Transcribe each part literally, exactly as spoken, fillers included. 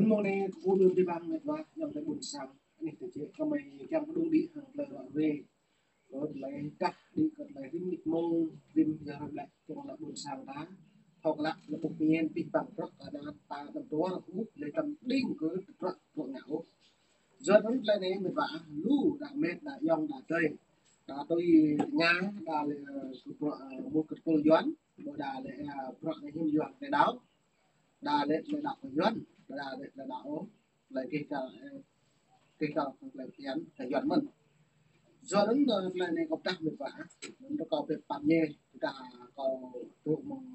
Mông anai kơ ƀuh đưm đĭ ƀăng mĕt wa, ayŏng adơi ƀôn sang. Anih tơ jĕ kơ mơi kiăng pơđŭng đĭ hăng tơlơi ră ruai. Kơ tơlơi kah đĭ kơ tơlơi rĭm nik mông, rĭm yơh ră ƀlĕ kiăng lă ƀôn sang ta. Thâo kơ lă lă ƀuh pơñen pih păng prăk kơ ană ta đăm tuar ƀuh lĕ tăm đing kơ prăk prăk ngă ôh. Yua anŭn tơlơi anai mĕt wa, lu đa mĕt đa ayŏng đa adơi. Đa tui tơña, đa lĕ kơ prăk, ơ, mŭt kơ tơpul Yuan, ƀôdah lĕ, ơ, prăk anai hiư̆m Yuan tơlơi đaŏ. Đa lĕ tơlơi đaŏ kơ Yuan, đa lĕ tơlơi đaŏ ôh. Tơlơi kih kal, ơ, kih kal kơ tơlơi phiăn kơ Yuan mơ̆n. Yua anŭn, ơ, tơlơi anai kâo pơdah mĕt wa, anŭn kâo pơpă ñe, pơdah kâo tŭ mơ̆ng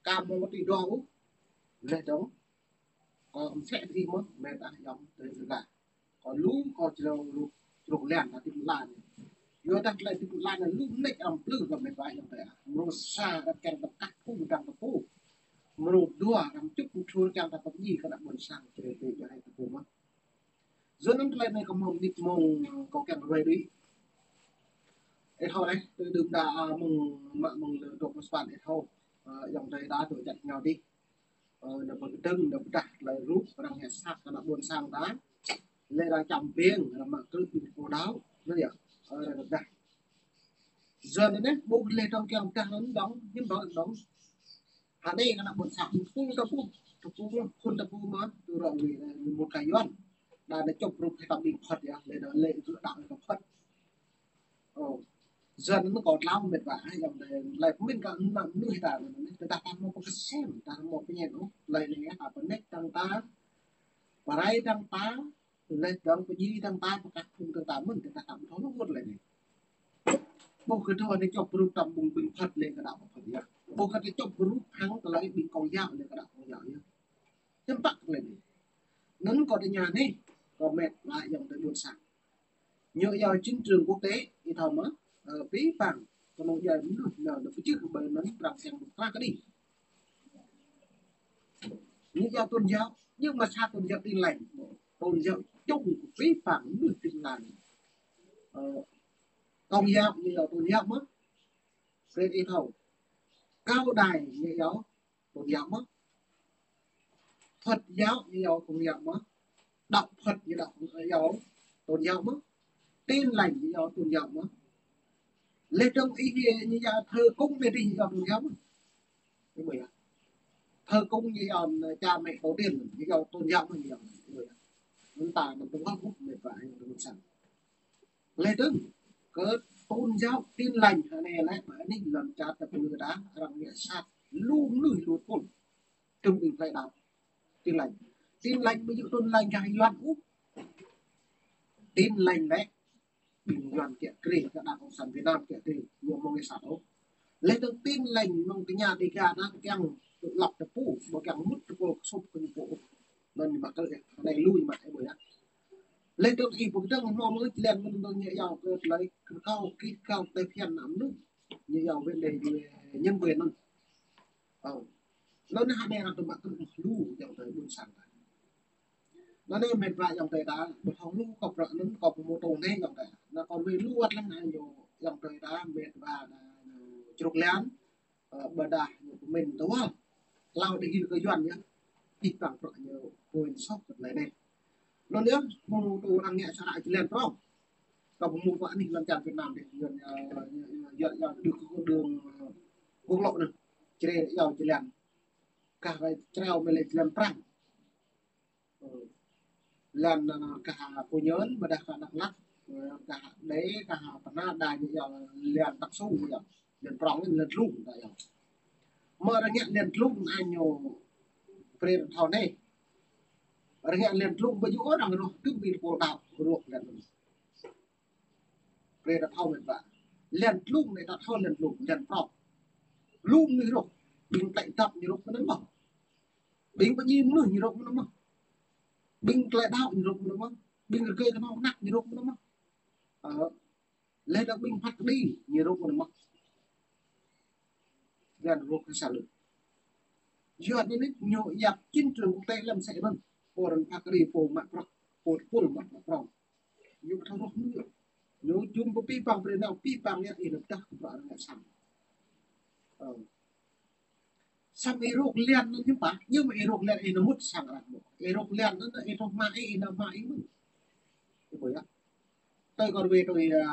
ka mơ̆ng tơlơi dŏ ôh, leh dong, kâo msĕ tơlơi mơ̆n, mĕt wa ayŏng adơi ƀôn sang. Kâo lu kâo črâo lu črâo lĕ ta tĭp lan. Yua dah tơlơi tĭp lan lu mơneč arăng plư kơ mĕt wa ayŏng adơi. Mrô sa arăng kiăng ta kah phung dang ta pô. Mrô dua arăng čŭp mơčur kiăng ta pơñi kơ ană ƀôn sang črâo tui jai ta pô mơ̆n. Yua anŭn tơlơi anai kâo mơ̆ng nik mông kâo kiăng ruai đĭ. Ih thâo leh, tơ đưm đă, ơ, mơ̆ng mă mơ̆ng lơ dŏ mơ̆ng span ih thâo, ơ, ayŏng adơi đa dŏ čăt ngao đĭ. Ơ, đa pơkơdơ̆ng, đa pơdah tơlơi rup, arăng ngă sat kơ ană ƀôn sang ta. Lĕ arăng čăm ƀing, arăng mă krư̆ ƀing pô đaŏ, anŭn yơh, ơ, arăng pơdah. Yua anŭn anai, ƀuh lĕ dong kiăng pơdah anŭn dong, hiư̆m dong dong. Hă anai kơ ană ƀôn sang, tơpul ta ƀuh, tơpul mơ̆n, phun ta ƀuh mơ̆n, tui rŏ wĭ, ơ, mŭt kơ Yuan. Đa anai čŏp rup hĭ ta ƀing phật yơh, lĕ dong lĕ tui đaŏ ta phật. Ơ. Yua anŭn kâo tlao mĕt wa, ayŏng adơi, lĕ pơmĭn kơ ană mơnuih ta anŭn, tơdah ta hmâo pơkơsem, ta hmâo pơñen ôh, tơlơi anai ta pơneč dang ta, pơrai dang ta, leh dong pơjing dang ta, pơkah phung dang ta mơ̆n, tơdah ta ƀu thâo lu wơ̆t tơlơi anai. Ƀuh kơ tơlơi anai čŏp rup tăm ƀing ƀing phật lĕ kơ đaŏ phật yơh. Ƀuh kơ tơlơi čŏp rup hăng tơlơi ƀing kông yao lĕ kơ đaŏ kông yao yơh. Hiư̆m pă tơlơi anai. Anŭn kâo tơña anai, kâo mĕt wa ayŏng adơi ƀôn sang. Ñu yua chiến trường quốc tế, ih thâo mơ̆, ơ, pih păng, kơnơ̆ng djai mơnuih, nao, nao pơčeh kơ ƀơi anŭn, prang siang mơ̆ng prang kơđi. Ñu yua tôn giáo, nhưng mà sa tôn giáo Tin Lành, tôn giáo chung pih păng mơnuih Tin Lành. Ơ, Công giáo, ñu yua tôn giáo mơ̆. Brơi ih thâo. Cao đài, ñu yua tôn giáo mơ̆. Phật giáo, ñu yua tôn giáo mơ̆. Đạo Phật, ñu yua tôn giáo mơ̆. Tin Lành, ñu yua tôn giáo mơ̆. Lĕ dong ih, ñu yua thờ cúng anai đĭ, ñu yua tôn giáo mơ̆. Ih ƀuh yơh. Thờ cúng, ñu yua cha mẹ tổ tiên, ñu yua tôn giáo mơ̆, ñu yua. Ih ƀuh yơh. Anŭn ta, anŭn tơlơi gŭ mĕt wa, anŭn tơlơi sang. Lĕ dong, kơ tôn giáo Tin Lành, hă anai lĕ, ƀơi anih lŏn čar ta pơlư đa, arăng ngă sat, lu mơnuih lu tơpul. Tơm ƀing tơlơi đaŏ. Tin Lành. Tin Lành ƀu djơ̆ tôn giáo Yuan ôh. Tin Lành lĕ, ƀing Yuan kiăng krê, kơ Đảng Cộng sản Việt Nam kiăng krê, ñu hmâo ngă sat ôh. Lĕ dong Tin Lành, mơ̆ng tơña Dega đa kiăng lăp ta pô, ƀu kiăng mŭt ta pô kơsŭp kơ ñu pô. Anŭn ñu mă krư̆, anai lu ñu mă, ih ƀuh yơh. Lĕ dong ih ƀuh dong hmâo mơ̆ jơlan mơ̆n dong ñu yua kơ tơlơi kơ kâo, kih kâo tơlơi phiăn ană mơnuih. Ñu yua wĕn đei ñu nhân quyền anŭn. Ơ. Anŭn hă anai arăng tơma krư̆ lu ayŏng adơi ƀôn sang ta. Anŭn anai mĕt wa ayŏng adơi ta, ƀu thâo lu kâo prăk anŭn kâo pơmô tông anai ayŏng adơi. Anŭn kâo wĕ lu wơ̆t leh anai ñu ayŏng adơi ta, mĕt wa anŭn ñu čruk lian, ơ, ƀôdah ñu pơmĭn tơwal. Hlâo đĭ hil kơ Yuan yơh. Pih păng prăk ñu pơmĭn soh kơ tơlơi anai. Anŭn yơh, mơ̆ng tŭ arăng ngă sara jơlan prong. Kâo pơmô kơ anih lŏn čar Việt Nam đih, Yuan, ơ, Yuan, Yuan, Yuan, đưk kơ đường, ơ, quốc lộ anŭn. Čre yua jơlan. Kah wai čreo mơ̆ lĕ jơlan prang. Ơ. Lŏn, ơ, kah Phú Nhuận, ƀôdah kah Đắk Lắk, ơ, kah Đê, kah Pơna, đa ñu yua lŏn Đắk Su ñu yua. Lŏn prong, lŏn tlung ta yua. Mơ̆ arăng ngă lŏn tlung anai ñu brơi thâo anai. Arăng ngă lŏn tlung ƀu djơ̆ arăng rŏh tơm ƀing pô đaŏ rŏh lŏn. Brơi ta thâo mĕt wa. Lŏn tlung anai ta thâo lŏn tlung, lŏn prong. Lu mơnuih rŏh, ƀing tơlơi dăp ñu rŏh mơ̆n mơ̆. Ƀing pơjing mơnuih ñu rŏh mơ̆n mơ̆. Ƀing tơlơi đaŏ ñu rŏh mơ̆n mơ̆. Ƀing rơgơi kơnong kơnăk ñu rŏh mơ̆n mơ̆. Ơ, leh dong ƀing phat kơđi ñu rŏh mơ̆n mơ̆. Lŏn rŏh kơ sa lơ. Yua anai ñu yap chiến trường quốc tế lăm sĕ mơ̆n. Pô arăng phat kơđi, pô mă prăk, pô tơpul mă prăk prong. Ñu ƀu thâo rŏh mơ̆n. Ñu jum pơpih păng brơi nao pih păng yơh, ih lăp dah kơ prăk arăng ngă sang. Ơ. Samơ̆ ih rŏk lian anŭn hiư̆m pă, ñu mơ̆ ih rŏk lian ih nao mŭt sang arăng mơ̆. Ih rŏk lian anŭn ih rŏk mă ih, ih nao mă ih mơ̆n. Ih ƀuh yơh. Tui kâo wai tui, a,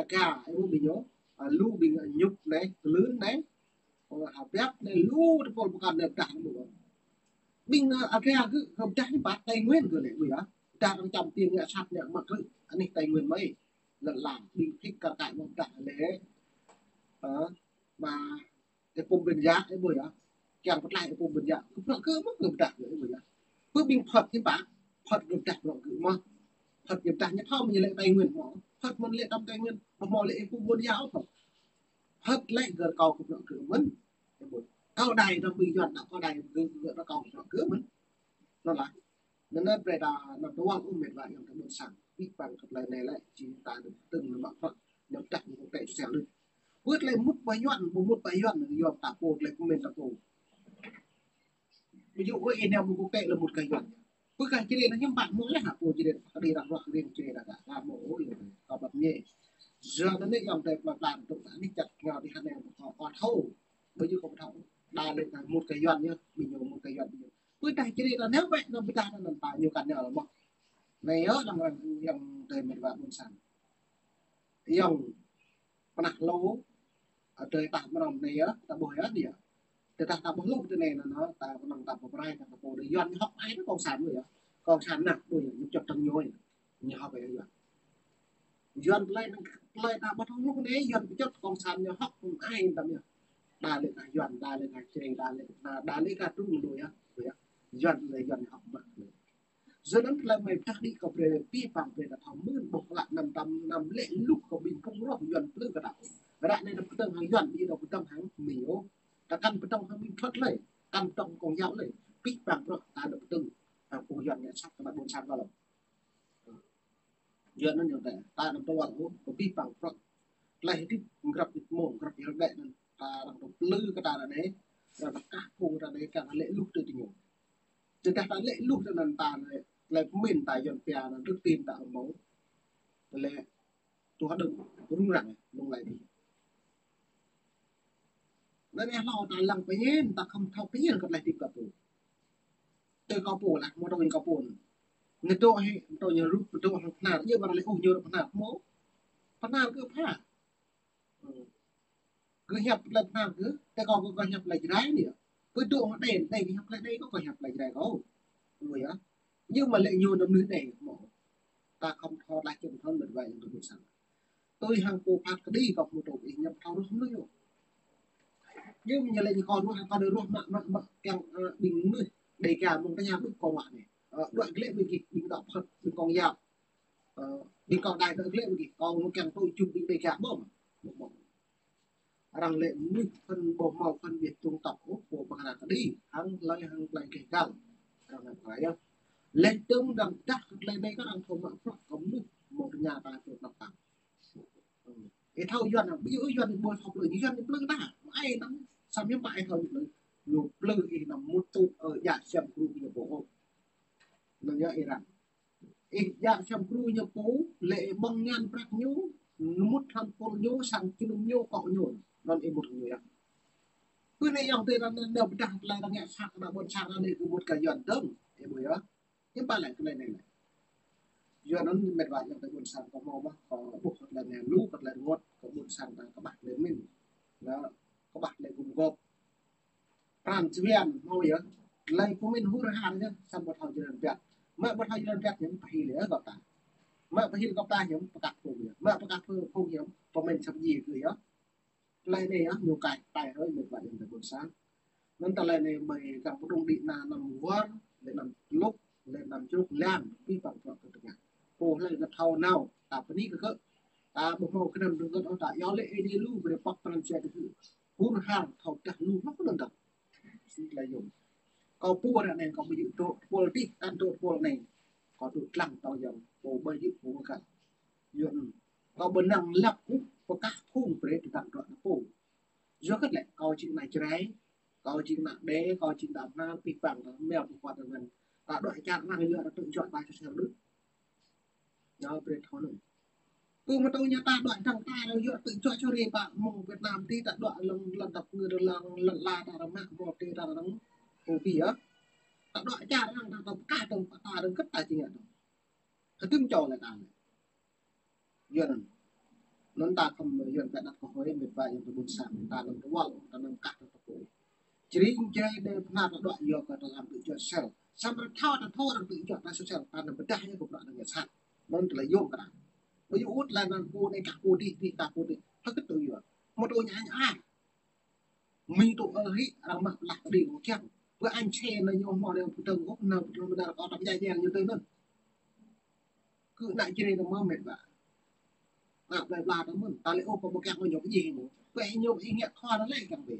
Aga, ih ƀuh ƀing ñu, a, lu ƀing Ñŭp anai, Klưn anai, ơ, Hơbiăp anai, lu tơpul pơkŏn anai pơdah anai ƀuh. Ƀing, a, Aga gơ̆, gơ̆ pơdah anai pă Tây Nguyên gơ̆ lĕ ƀuh yơh. Pơdah arăng čăm ƀing ngă sat ngă mơak gơ̆, anih Tây Nguyên mơ̆ ih. Lŏn la, ƀing phik kar kaĭ mơ̆ pơdah lĕ. Ơ, mă ih pum ƀing yă, ih ƀuh yơh. Kiăng pơtlaih ih pum ƀing yă. Kơ bruă gơ̆ mơ̆ gơ̆ pơdah gơ̆, ih ƀuh yơh. Ƀu ƀing Phật hiư̆m pă, Phật gơ̆ pơdah bruă gơ̆ mơ̆. Phật ñu pơdah ñu thâo mơ̆ ñu lĕ Tây Nguyên mơ̆. Phật mơ̆n lĕ tơm Tây Nguyên, ƀu hmâo lĕ ih pum ƀing yă ôh. Phật lĕ gơ̆ rơkâo kơ bruă gơ̆ mơ̆n. Ih ƀuh. Kâo đai tơm ƀing Yuan đa kâo đai gơ̆, gơ̆ rơkâo kơ bruă gơ̆ mơ̆n. Anŭn lah. Anŭn anai brơi ta anăm tơwang ôh met wa ayŏng adơi ƀôn sang. Pĭ păng kơ tơlơi anai lĕ, či ta dŏ tơ̆ng nao mă bruă, nao pơdah ñu kơ tơlơi sel lĕ. Ƀu tơlơi mŭt ƀơi Yuan, ƀu mŭt ƀơi Yuan, yom ta pô, tơlơi pơmĭn ta pô. Ƀu djơ̆ ôh, ih nao mŭt kơ tơlơi mŭt kơ Yuan. Ƀu kơ Jrai anai hiư̆m pă mơ̆ lĕ hă pô Jrai, kơ đĭ rah ruah riêng Jrai đa đa, đa mơ̆ ôh, yom, kâo ƀăp ñe. Yua anŭn anai ayŏng adơi pla pla tŭ ta anai čăt ngă dih hơnai kâo, kâo thâo. Ƀu djơ̆ kâo ƀu thâo. Đa lĕ kơ mŭt kơ Yuan yơh, ƀing ñu mŭt kơ Yuan ƀing ñu. Ƀu dah Jrai ta nao wĕ, nao pơdah anŭn ta ñu kăn nao lĕ mơ̆. Anai yơh, lăng lăng ayŏng adơi met wa ƀôn sang. Ayŏng pơnah hlâo, adơi ta mơnơ̆ng anai yơh, ta ƀuh yơh anai yơh. Tơdah ta ƀuh hlâo tui anai anŭn, ta mơnơ̆ng ta pơrai, ta pô đơi Yuan ñu hơ̆k ai tơ cộng sản yơh. Cộng sản anŭn, ƀuh yơh, ñu čŏt tơ̆ng ñu yơh. Ñu hơ̆k ai Yuan. Yuan tơlơi anŭn, tơlơi ta ƀuh hlâo anai, Yuan pơčŏt cộng sản ñu hơ̆k ai tơm yơh. Đa lĕ kơ Yuan, đa lĕ kơ Jrai, đa lĕ kơ, đa lĕ kơ Trung lu yơh, yơh. Yuan tơlơi Yuan ñu hơ̆k mă. Yua anŭn tơlơi mơi pơdah đĭ kơ brơi pĭ păng brơi ta thâo mơ̆n ƀuh klă anăm tơm anăm lĕ luh kơ ƀing phung roh Yuan plư kơ ta. Ră anai ta pơtơ̆ng hăng Yuan, ƀu djơ̆ ta pơtơ̆ng hăng ƀing ñu. Ta kăn pơtơ̆ng hăng ƀing Phật lơi, kăn pơtơ̆ng Công giáo lơi. Pĭ păng bruă ta dŏ pơtơ̆ng hăng phung Yuan ngă sat kơ ƀôn sang kơ lŏ. Yua anŭn yơh ta, ta anăm tơwang ôh, kơ pĭ păng bruă. Tơlơi hơdip grăp hơdip mông, grăp hơdip ƀĕ anŭn. Ta arăng dŏ plư kơ ta ră anai, arăng dŏ kah phung ră anai, kơ ta lĕ luh tui tui ñu. Tơdah ta lĕ luh tui anŭn ta lĕ, tơlơi pơmĭn ta Yuan pia anŭn đức tin ta amâo. Tơlơi tuh đơ̆ng rŭng răng, lung lay dih. Anŭn yơh hlâo ta lăng pơñen, ta khŏm thâo pơñen kơ tơlơi hơdip kơ pô. Tơ kâo pô lah, mơ̆ tơ̆ng kâo pô. Ñu dŏ hĭ, mơ̆ tơ̆ng ñu rup, mơ̆ tơ̆ng hăng Bahnar, yơh ƀu ră lĕ ôh ñu rup Bahnar, mơ̆. Bahnar gơ̆ pha. Ơ. Gơ̆ hiăp tơlơi Bahnar gơ̆, tơ kâo gơ̆ hiăp tơlơi Jrai anai yơh. Gơ̆ dŏ hăng đen, đen gơ̆ hiăp tơlơi đen, kâo gơ̆ hiăp tơlơi Jrai kâo. Ơ yơh. Yơh mă lĕ ñu anăm mơnuih đen mơ̆. Ta khŏm thâo tơlơi čem thâo mơ̆n wai yang tơbŭt sang. Tui hăng pô phat kơđi kâo mơ̆ tŭ ih ñăm thâo ruah mơnuih yơh. Yơh mă lĕ ñu kâo ruah, hăng kâo đơi ruah mă, mă, mă kiăng, ơ, ƀing mơnuih Đêga mơ̆ng tơña ƀing kâo ruah anai. Ơ, đuaĭ glaĭ ƀing gih, ƀing đaŏ Phật, ƀing Công giáo. Ơ, ƀing kâo đai đuaĭ glaĭ ƀing gih, kâo mơ̆ kiăng tŭ jum ƀing Đêga ƀơ̆ng. Ƀơ̆ng. Arăng lĕ mơnuih phân, ƀu hmâo phân biệt chủng tộc ôh, pô pơkra kơđi, hăng hlơi hăng tơlơi gêh gal. Arăng lĕ pơkra yơh. Lĕ tơm arăng pơdah kơ tơlơi anai kơ arăng thâo mă bruă kơ mơnuih, mơ̆ tơña ta tŭ tơnap tap. Ih thâo Yuan, ƀu djơ̆ Yuan ƀu thâo plư, Yuan plư ta. Ai tăm, samơ̆ hiư̆m pă ih thâo plư. Ñu plư ih anăm mŭt tŭ, ơ, djă siam gru ñu pô ôh. Anŭn yơh ih răng. Ih djă siam gru ñu pô, lĕ ih ƀơ̆ng ñan prăk ñu, ñu mŭt hlăm pôl ñu, sang jơnum ñu, akŏ ñu. Anŭn ih mŭt ñu yơh. Pơ anai ayŏng adơi ta anŭn pơdah tơlơi arăng ngă sat kơ ƀôn sang anai kơ mŭt kơ Yuan dơ̆ng. Ih ƀuh yơh. Hiư̆m pă lĕ tơlơi anai lĕ. Yua anŭn met wa ayŏng adơi ƀôn sang kâo hmâo mơ̆, kâo ƀuh kơ tơlơi anai lu, kơ tơlơi rơngot, kơ ƀôn sang ta kơƀah tơlơi pơmĭn. Anŭn, kơƀah tơlơi gum gôp. Pran jua hmâo yơh, tơlơi pơmĭn hur har yơh, samơ̆ ƀu thâo jơlan biăt. Mă ƀu thâo jơlan biăt hiư̆m pơhil yơh gơ̆ ta. Mă pơhil gơ̆ ta hiư̆m pơkă phung yơh. Mă pơkă phung hiư̆m pơmĭn săp ji gơ̆ yơh. Tơlơi anai yơh, ñu kai, kai hrơi met wa ayŏng adơi ƀôn sang. Anŭn tơlơi anai mơi kiăng pơdŏng đĭ ană năm wơr, lĕ năm lŭk, lĕ năm črŭk lăng, pĭ păng bruă kơ tơngan. Pô hlơi gơ̆ thâo nao, ta bơni kơ gơ̆. Ta ƀu hmâo kơnăm rơngơ̆t ôh ta, yua lĕ ih đĭ lu, brơi pŏk pran jua kơ gơ̆. Hur har thâo dah lu, hlŏk anŭn dơ̆ng. Sĭt tơlơi yôm. Kâo pô ră anai kâo ƀu djơ̆ dŏ tơpul dih, kăn dŏ tơpul anai. Kâo dŏ lăng tơ̆ng yơh, pô ƀu djơ̆ pô mơkăn. Yua anŭn, kâo ƀu năng lăp ôh, pơkă phung brơi tơdang dŏ ană pô. Yua kơ lĕ, kâo jing ană Jrai, kâo jing ană Đê, kâo jing ană Bahnar, pĭ păng ta, mơ̆ pơkŏn ta ngăn. Ta dŏ čar arăng yua ta tŭ čuă ta čuă sel đuč. Yua brơi thâo anŭn. Pơ mơtô ñu ta đuaĭ dăng ta răng yua tơjuă čô ri pă mơ̆ng Việt Nam ti ta đuaĭ lăng lăn dăp ngư lăng lăn la ta răng mă mơ̆ ti ta răng pô pi yơh. Ta đuaĭ čar răng ta ta pơkah dăng pă ta răng kơ̆t ta či ngă dăng. Hơdôm čô lĕ ta lĕ. Yua anŭn. Anŭn ta khŏm yua kơ đăt kơ hơi mĕt wa yua kơ ƀôn sang ta lăng tơwăl ta lăng kah ta tơpô. Čring črai đe pơnap ta đuaĭ yua kơ ta lăng tơjuă sel. Samơ̆ ta thâo ta thâo răng tơjuă ta sel ta nao pơdah yua kơ prăk dăng ngă sat. Anŭn tơlơi yôm kơ ta. Ƀu yua ŭt lĕ anŭn pô anai kah pô dih, dih kah pô dih. Hơget tui yua. Mơtô ñu ñu ah. Mi tŭ ơ hĭ arăng mă pơlah kơđi kơ kiăng. Pơ añ čhe anai ñu hmâo anai pơdơ̆ng gŏp anai pơdơ̆ng bơdar kơ ta pơjai jel ñu tui anŭn. Kơ ană čre ta mơ̆n mĕt wa. Ană plơi pla ta mơ̆n. Ta lĕ ôh pơ ƀu kiăng ñu pơjih ñu. Pơ ñu pơjih ngă khua ta lĕ kiăng bĕ.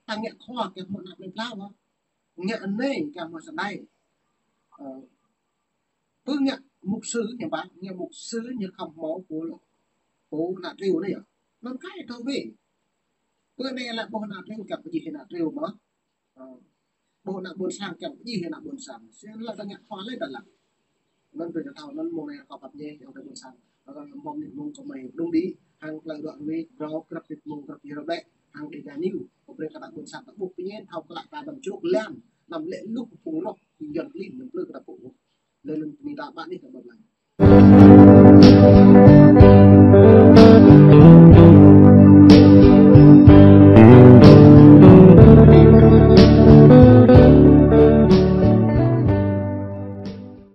Ta ngă khua kiăng hmâo ană plơi pla wa. Ngă anai kiăng hmâo sơdai. Ơ, pơ ngă mục sư ñu ƀă, ngă mục sư ñu khŏm hmâo pô lŏ. Pô ană triu anai yơh. Anŭn kai thâo bĕ. Pơ anai lĕ ƀuh ană triu kiăng pơjih ană triu mơ̆n. Ơ, ƀuh ană ƀôn sang kiăng pơjih ană ƀôn sang. Sĭt lĕ ta ngă khua lĕ ta lăng. Anŭn brơi ta thâo anŭn mơ̆ng anai kâo pap ñe yang ta ƀôn sang. Ơ, mơ̆ng anai mơ̆ng kơ mơi đung đĭ hăng tơlơi đuaĭ rui, brâo krăp tit mơ̆ng krăp yơh rơbeh hăng Dega News. Kơ brơi kơ ta ƀôn sang ta ƀuh pơñen thâo kơ lă ta đăm čruk lăm, đăm lĕ luh pung roh, pung yơ̆n klin, đăm plư kơ ta ƀuh. Lĕ lĕ pơni ta ƀă anih ta ƀă lăng.